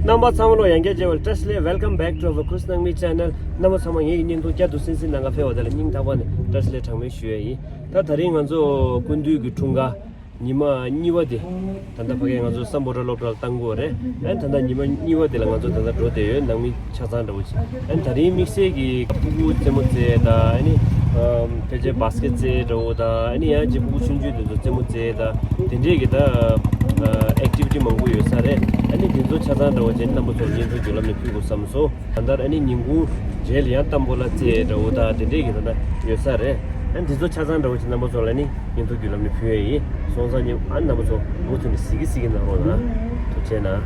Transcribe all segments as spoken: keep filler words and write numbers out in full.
རྣམ་པ་ཚང་མ་ལོ་ཡང་བསྐྱར་མཇལ་བར་བཀྲ་ཤིས་བདེ་ལེགས། Welcome back to our Khush Nangmi channel. རྣམ་པ་ཚང་མ་ངེད་ཀྱི་བརྙན་ཐུང་བསྐྱར་དུ་གསན་གཟིགས་གནང་ག་ཕེབས་པ་དེ་ལ་སྙིང་ཐག་པ་ནས་བཀྲ་ཤིས་བདེ་ལེགས་གྲངས་མེད་ཞུ་ཡ་ཡིན། ད་དེ་རིང་ང་ཚོ་སྐུ་མདུན་གྱི་འཁྲུངས་སྐར་ཉི་མ་གཉིས་པ་དེ། ད་ལྟ་ཕ་གིར་ང་ཚོ་སམ་བྷོ་ཊ་སློབ་གྲྭར་བཏང་དགོས་རེད། ཨ་ནི་ད་ལྟ་ཉི་མ་གཉིས་པ་དེ་ལ་ང་ཚོ་ད་ལྟ་འགྲོ་བསྡད་ཡོད། ནང་མི་ཆ་ཚང་འདྲ་བོ་ཅིག་ཨ་ནི་ད་རིང་དམིགས་བསལ་གྱི་སྤུ་གུ་རྩེད་མོ་རྩེ་དང་། ཨ་ནི་ཕལ་ཆེར་བཱ་སི་ཀེ་ཊི་རྩེ་འདྲ་བོ་དང་། ཨ་ནི་ཡང་ཅིག་སྤུ་གུ་ཆུང་ཆུང་དེ་ཚོ་རྩེད་མོ་རྩེ་དང་། དེ་འདྲས་ཀྱི་ད་ཨེག་ཊི་བི་ཊི་མང་པོ་ཡོད་ས་རེད། ཨ་ནི་དེ་ཚོ་ཆ་ཚང་འདྲ་བོ་ཅིག་རྣམ་པ་ཚོར་བརྙན་ཐུང་བརྒྱུད་ལམ་ནས་ཕུལ་དགོས་བསམ་སོང་། གང་ལྟར་ཨ་ནི་ཉིན་གུང་རྗེས་ལ་ཡང་ཏམ་བོ་ལ་རྩེད་འདྲ་བོ་དང་དེ་འདྲས་ཀྱི་ད་ལྟ་ཡོད་ས་རེད། ཨ་ནི་དེ་ཚོ་ཆ་ཚང་འདྲ་བོ་ཅིག་རྣམ་པ་ཚོ་ལ་ནི་བརྙན་ཐུང་བརྒྱུད་ལམ་ནས་ཕུལ་ཡས་ཡིན། སོང་ཙང་ནི་ཨ་ནི་རྣམ་པ་ཚོ་མུ་མཐུད་ནས་གཟིགས་ཀྱི་གཟིགས་ཀྱི་གནང་རོགས་གནང་། ཐུགས་རྗེ་གནང་།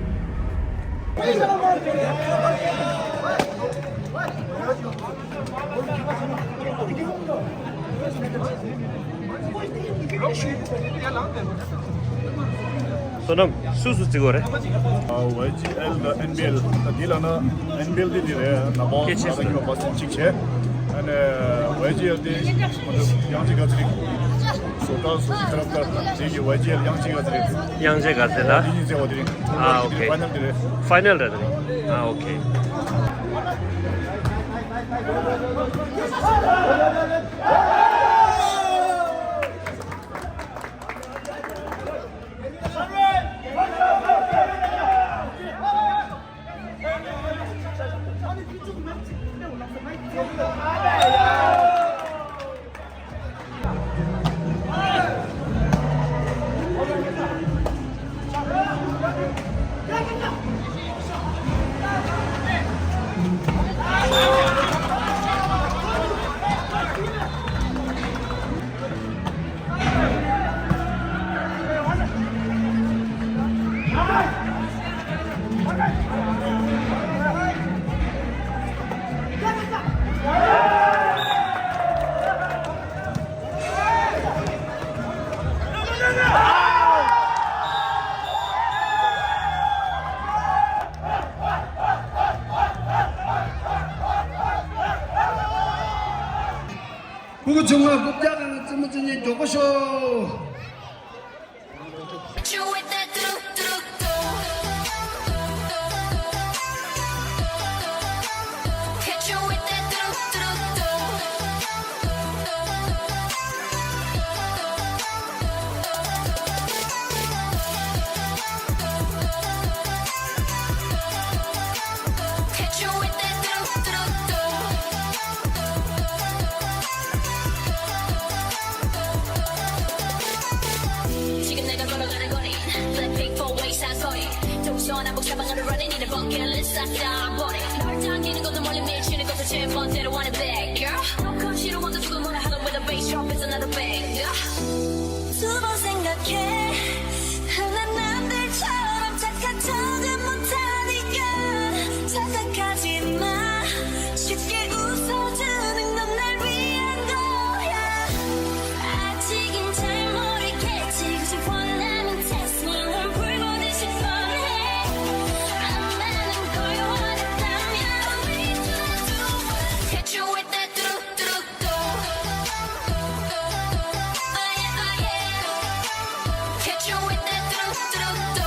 བསོད་ནམས་སུ་སུ་བརྩི་དགོས་རེད། ཝེ་ཇི་ཨེལ་དང་ཨེན་བི་ཨེལ། ད་འདི་ལ་ན་ཨེན་བི་ཨེལ་འདི་འདི་རེད། ནང་པ་སྐད་ཆ་ང་ཚོ་ཉོ་པ་སེམས་གཅིག་བྱས། ཨ་ནི་ཝེ་ཇི་ཨེལ་འདི་ང་ཚོ་དབྱང་ཅིག་ག་ཚོད་རེད། བཟོ་གྲྭ་སུ་ཁ་རབ་ད་དེ་གི་ཝེ་ཇི་ཨེལ་དབྱང་ཅིག་ག་ཚོད་རེད། དབྱང་ཅིག་ག་ཚོད་ད། འདི་གཉིས་རྩེ་བ་དེ་རེད། ཨ་ཨོ་ཁེ། ཕའི་ནལ་རེད། ཕའི་ནལ་རེད་དེ་རེད། ཨ་ཨོ་ཁེ། སྤུ་གུ་ཆུང་བ་རྐུབ་བཀྱག་གི་རྩེད་མོ་རྩེ་མཁན་མགྱོགས་པོ་ཤོག 지금 내가 걸어가는 거리 Blackpink four way 사거리 동서남북 사방으로 running in a bucket list 싹다 버려 널 당기는 것도 멀리 미치는 것도 제 멋대로 wanna bag girl 조금 싫어 wanna 두고 뭐라 하던 with a bass drop is another banger 두 번 생각해 난 남들처럼 착한 척은 못하니까 착각하지 마 쉽게 웃어주는 넌 날 위한 거야 아직은 잘 모르겠지 그저 원하면 test me 널 불보듯이 뻔해 안 맞는 걸 원했다면 Hit you with that 뚜루뚜루뚜 Oh yeah, oh yeah Hit you with that 뚜루뚜루뚜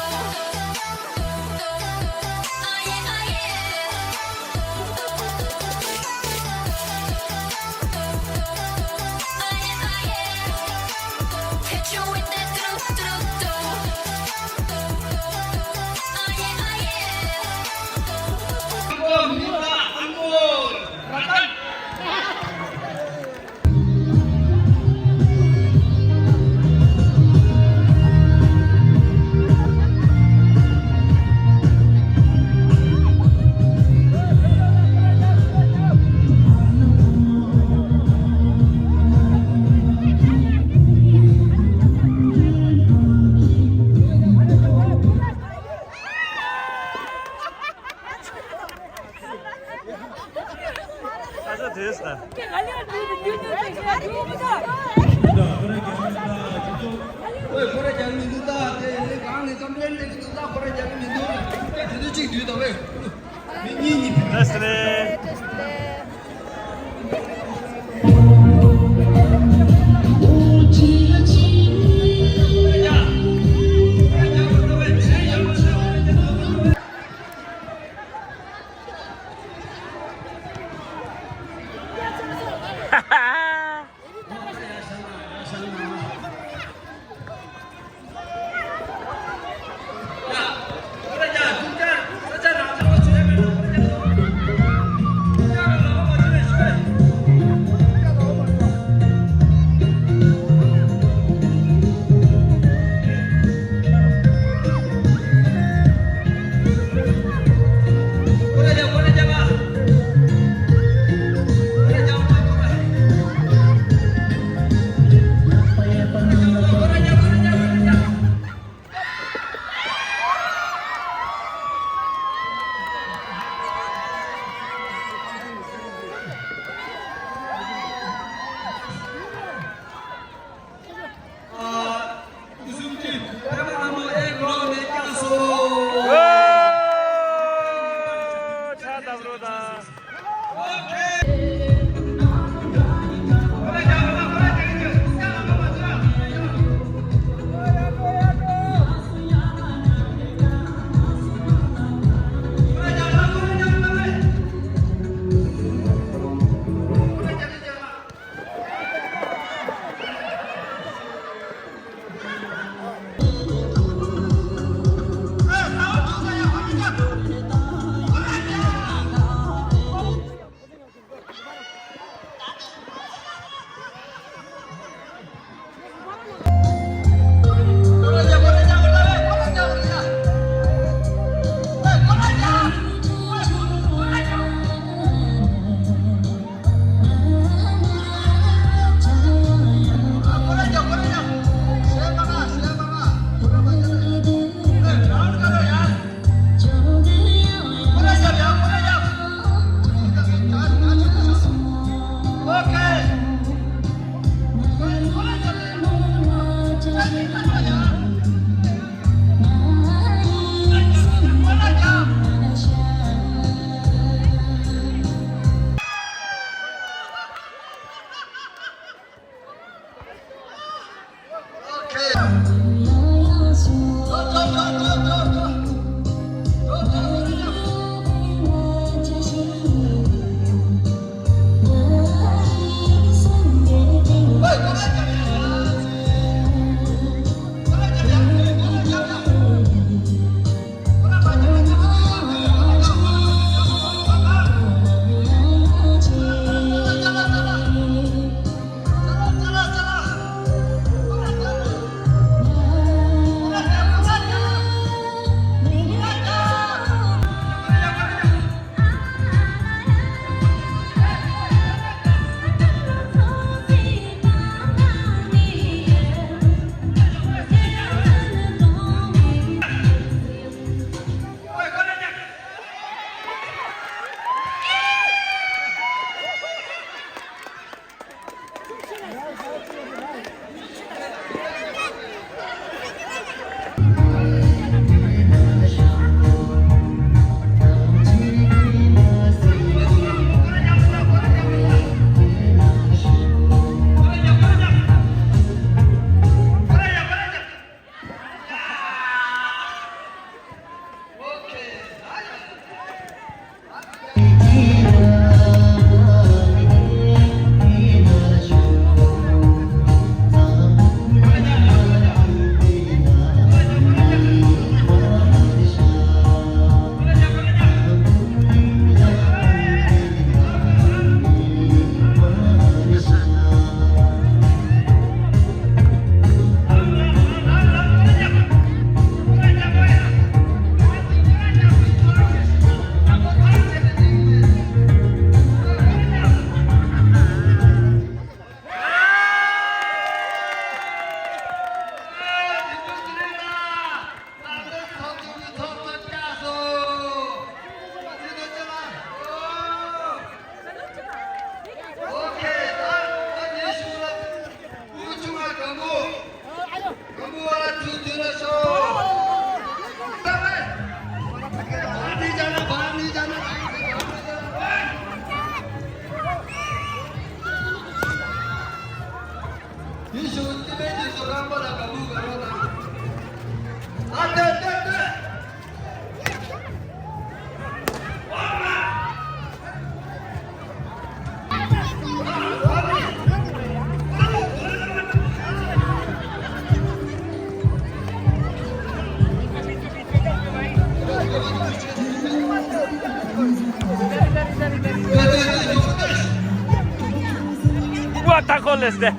ཁོ་ལས་ཏེ།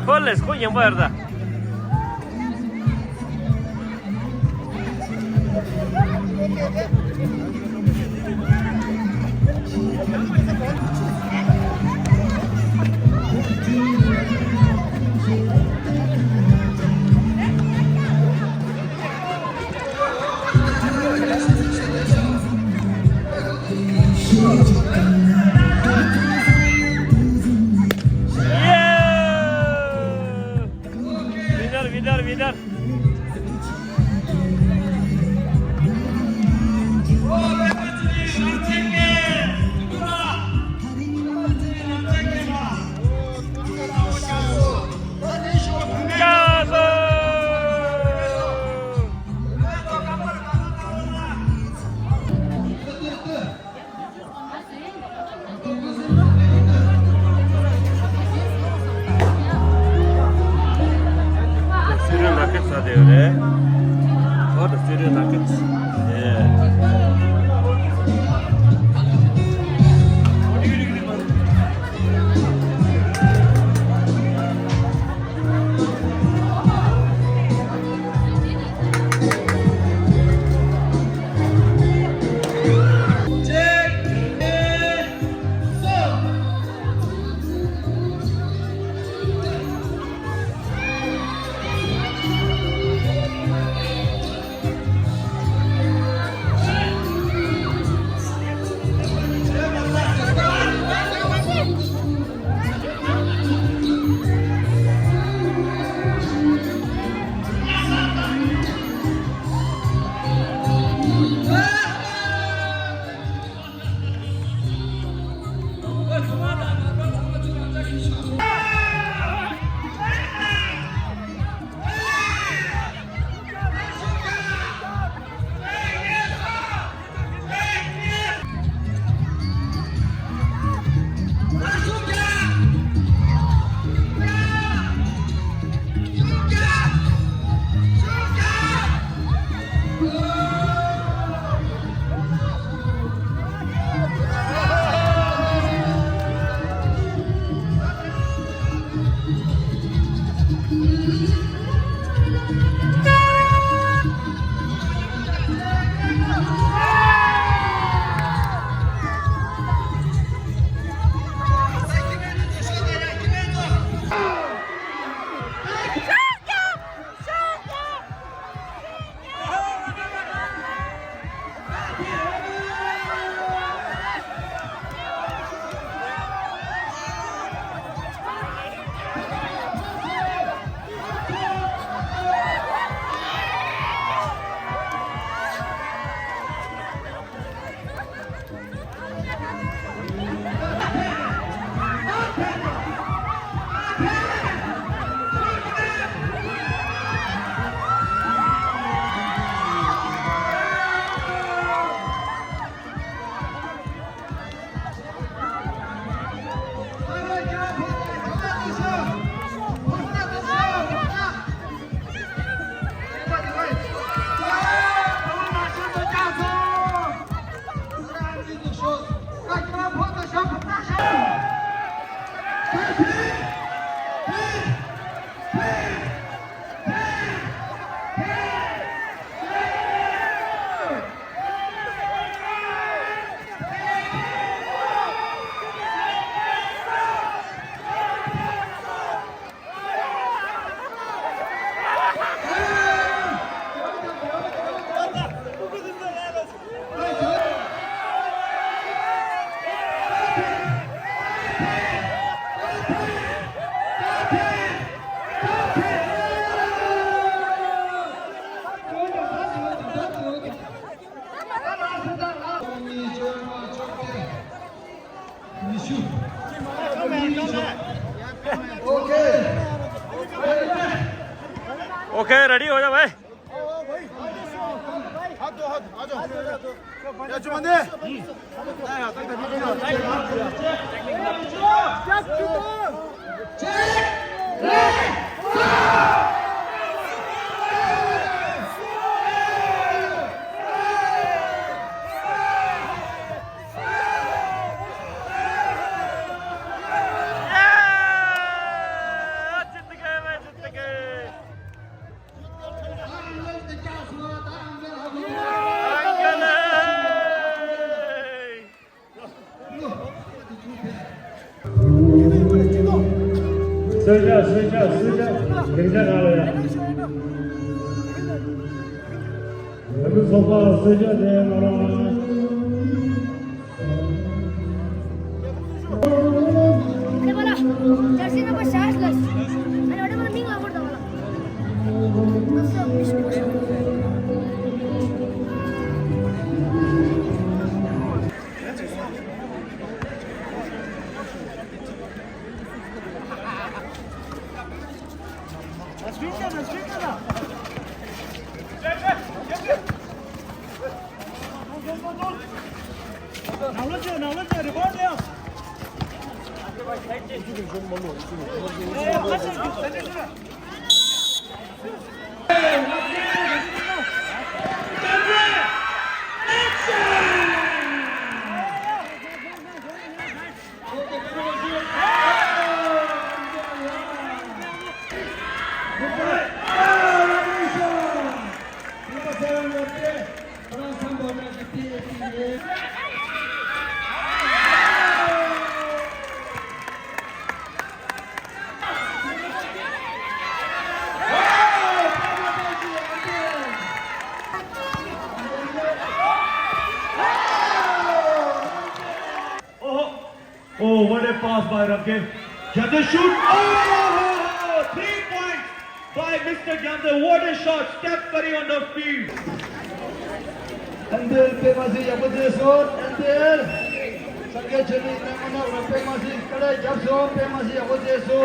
ཁོ་ལས་ཁོ་ཡིན་པ་ཡོད་ད། Winner, winner, winner. སུ་རེད་ལ་ཀི་ས་དེ་རེད། ཨོ་ད་སུ་རེད་ལ་ཀི་ས་དེ། OK, ready हो जा भाई। གསོལ་ཇ་གསོལ་ཇ་གསོལ་ཇ་ལེགས་ཇ་ག་ལ་ཡ། བོད་མི་ཚོགས་པ་གསོལ་ཇ་དེ་ནང་ལ། Oh, what a pass by Ramke. Jadashut. Oh, three points by Mister Gyamde. What a shot. Step Curry on the field. Andel pe masi yapo de sor. Andel. Sange cheni na mana ura pe masi kada yapso pe masi yapo de so.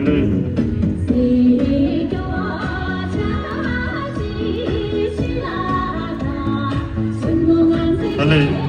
ཨ་ལེ།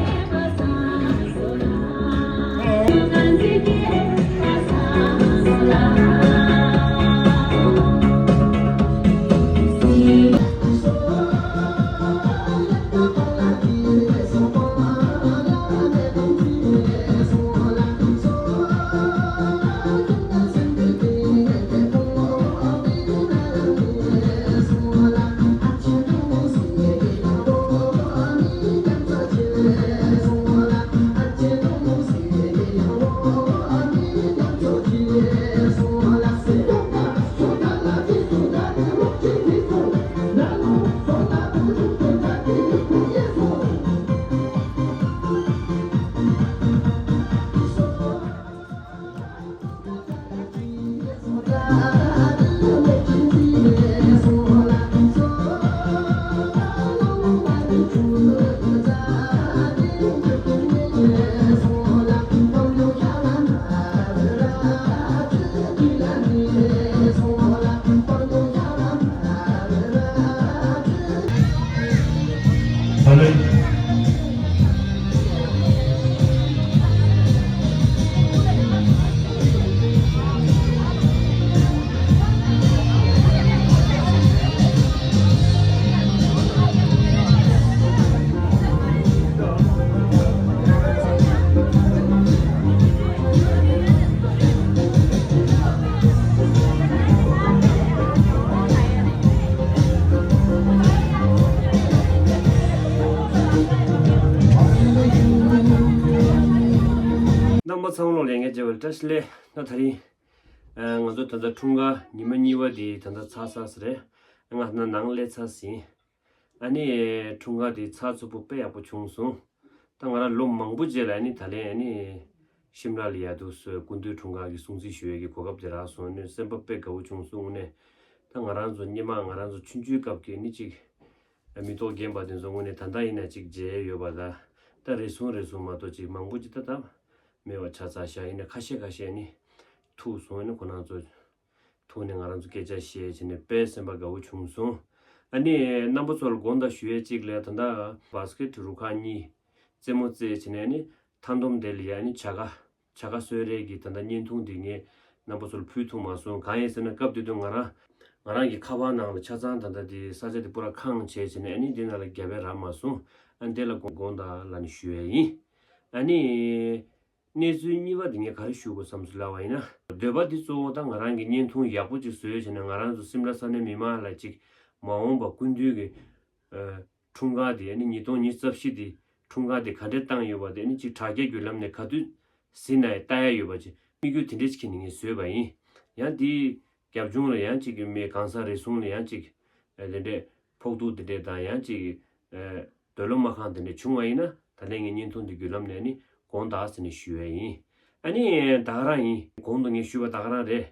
རྣམ་པ་ཚང་མ་ལ་ལྷན་རྒྱས་བཅས་པ་ལ་བཀྲ་ཤིས་བདེ་ལེགས། ད་དེ་རིང་ཨ་ང་ཚོ་ད་ལྟ་འཁྲུངས་སྐར་ཉི་མ་གཉིས་པ་དེ་ད་ལྟ་ཚར་ཚར་ཟེར་རེད། ང་ད་ནང་སླེབས་ཚར་ཟིན། ཨ་ནི་འཁྲུངས་སྐར་དེ་ཚགས་ཚུད་པོ་དཔེ་ཡག་པོ་བྱུང་སོང་། ད་ང་རང་ལོ་མང་པོ་རྗེས་ལ་ཨ་ནི་ད་ལན་ཨ་ནི་ཤིམ་ལ་ལ་ཡར་འདུག་སེ་སྐུ་མདུན་འཁྲུངས་སྐར་གྱི་སྲུང་བརྩི་ཞུ་ཡས་ཀྱི་གོ་སྐབས་དེ་རག་སོང་ནས་སེམས་པ་དཔེ་དགའ་བོ་བྱུང་སོང་། དངོས་གནས་ད་ང་རང་ཚོ་སྔོན་མ་ང་རང་ཚོ་ཆུང་ཆུང་སྐབས་ཀྱི་ཨ་ནི་ཅིག་མི་ཐོག་རྒན་པ་དེ་ཚོ་དངོས་གནས་ད་ལྟ་ཡིན་ན་ཅིག་མཇལ་ཡོད་པ་ད། ད་རེ་ཟུང་རེ་ཟུང་མ་གཏོགས་ཅིག་མང་པོ་ཅིག་ད་ད་མེད་པ་ཆགས་ཚར་ཤག་ཡིན་ན་ཁ་ཤས་ཁ་ཤས་ཨ་ནི་ཐུག་སོང་། ཨ་ནི་ཁོ་རང་ཚོ་ཐུག་ནས་ང་རང་ཚོ་སྐད་ཆ་བཤད་བྱས་ནས་དཔེ་སེམས་པ་དགའ་བོ་བྱུང་སོང་། ཨ་ནི་རྣམ་པ་ཚོ་ལ་དགོངས་དག་ཞུ་ཡས་གཅིག་ལ་ད་ལྟ་བཱ་སི་ཀེ་ཊི་རུ་ཁག་གཉིས་རྩེད་མོ་རྩེད་བྱས་ནས་ཨ་ནི་མཐའ་སྡོམ་དེ་ལ་ཡ་ཨ་ནི་བྱ་དགའ་བྱ་དགའ་གསོལ་རས་ཀྱི་ད་ལྟ་བརྙན་ཐུང་འདི་ངས་རྣམ་པ་ཚོ་ལ་ཕུལ་ཐུབ་མ་སོང་། གང་ཡིན་ཟེར་ན་སྐབས་དེ་དུས་ང་རང་ང་རང་གི་ཁ་པར་ནང་ལ་ཆ་ཚང་ད་ལྟ་དེ་ས་ཆ་དེ་པུ་ར་ཁེངས་བྱས་བྱས་ནས་ཨ་ནི་འདི་ནང་ལ་རྒྱབ་པ་རག་མ་སོང་། ཨ་ནི་དེ་ལ་དགོངས་དག་ལབ་ནས་ཞུ་ཡས་ཡིན། ཨ་ནི། གནས་ཚུལ་གཉིས་པ་འདི་ངས་ག་རེ་ཞུ་དགོས་བསམ་སོང་ལབ་པ་ཡིན་ན། འདོད་པ་འདི་གཙོ་བོ་ད་ང་རང་གི་བརྙན་ཐུང་ཡག་པོ་ཅིག་བཟོས་བྱས་ནས་ང་རང་ཚོ་སིམ་ལ་ས་གནས་མི་མང་ལ་ཅིག་མ་འོངས་པ་སྐུ་མདུན་གྱི་ཨ་འཁྲུངས་སྐར་འདི་ཨ་ནི་ཉིས་སྟོང་ཉི་ཤུ་རྩ་བཞི་འདི་འཁྲུངས་སྐར་འདི་ག་འདྲས་བཏང་ཡོད་པ་འདི་ཨ་ནི་ཅིག་དྲ་རྒྱའི་བརྒྱུད་ལམ་ནས་ག་དུས་གཟིགས་ན་ཡང་ལྟ་ཡ་ཡོད་པ་ཅིག་དམིགས་ཡུལ་དེ་འདྲས་ཅིག་གིས་ནི་ངས་བཟོས་པ་ཡིན། ཡང་འདི་རྒྱབ་ལྗོངས་ལ་ཡང་ཅིག་གི་མི་གང་ཟག་རེ་ཟུང་ལ་ཡང་ཅིག་ཨ་དེ་འདྲས་ཕོག་ཐུག་དེ་འདྲས་དང་ཡང་ཅིག་གི་ཨ་འདོད་བློ་མ་ཁེངས་དེ་འདྲས་བྱུང་བ་ཡིན་ན་ད་ལན་ངས་བརྙན་ཐུང་འདི་བརྒྱུད་ལམ་ནས་ནི་དགོངས་དག་ཟེར་ནས་ཞུ་ཡས་ཡིན། ཨ་ནི་ད་ག་རང་ཡིན། གོང་དུ་ངས་ཞུས་པ་ད་ག་རང་རེད།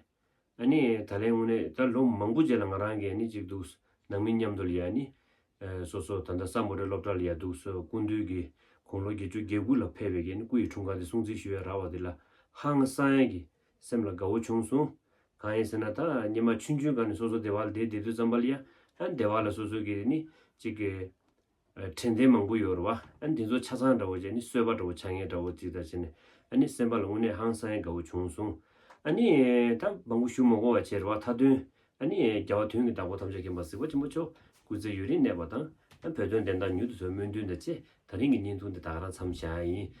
ཨ་ནི་ད་ལན་དངོས་གནས་ད་ལོ་མང་པོ་རྗེས་ལ་ང་རང་གིས་ནི་ཅིག་འདུག་ནང་མི་མཉམ་དུ་ལ་ཡ་ནི་ཨ་སོ་སོ་ད་ལྟ་སམ་བྷོ་ཊ་སློབ་གྲྭ་ལ་ཡ་འདུག་སེ་སྐུ་མདུན་གྱི་དགུང་ལོ་བརྒྱད་ཅུ་གྱ་དགུ་ལ་ཕེབས་པའི་གི་ནི་སྐུ་ཡི་འཁྲུངས་སྐར་དེ་སྲུང་བརྩི་ཞུ་ཡས་རག་པ་དེ་ལ་ཧང་སང་ཡས་ཀྱི་སེམས་ལ་དགའ་བོ་བྱུང་སོང་། གང་ཡིན་ཟེར་ན་ད་སྔོན་མ་ཆུང་ཆུང་སྒང་ནས་སོ་སོ་སྡེ་བ་ལ་བསྡད་བསྡད་དུས་ཙམ་པ་ལ་ཡ་ཨ་སྡེ་བ་ལ་སོ་སོ་གི་ནི་ཅིག་གི་ཨ་དྲན་རྟེན་མང་པོ་ཡོད་རེད་བ། ཨ་ནི་དེ་ཚོ་ཆ་ཚང་འདྲ་བོ་བྱས་ནི་གསོལ་བ་འདྲ་བོ་ཆ་ངེས་འདྲ་བོ་ཅིག་ད་བྱས་ནས་ཨ་ནི་སེམས་པ་ལ་དངོས་གནས་ཧང་སང་ཡས་དགའ་བོ་བྱུང་སོང་། ཨ་ནི་ད་མང་པོ་ཞུ་མ་དགོས་པ་བྱས་རེད་བ། མཐའ་དོན་ཨ་ནི་རྒྱལ་བ་དོན་གྱི་བདག་པོ་ཐམས་ཅད་མཁྱེན་པ་གཟིགས་པ་ཆེན་པོ་མཆོག་སྐུ་ཚེ་ཡུན་རིང་གནས་པ་དང་ཨ་བོད་དོན་བདེན་མཐའ་མྱུར་དུ་སོན་སྨོན་འདུན་དང་བཅས་ད་རིང་གི་བརྙན་ཐུང་འདི་ད་ག་རང་མཚམས་བཞག་ཡིན།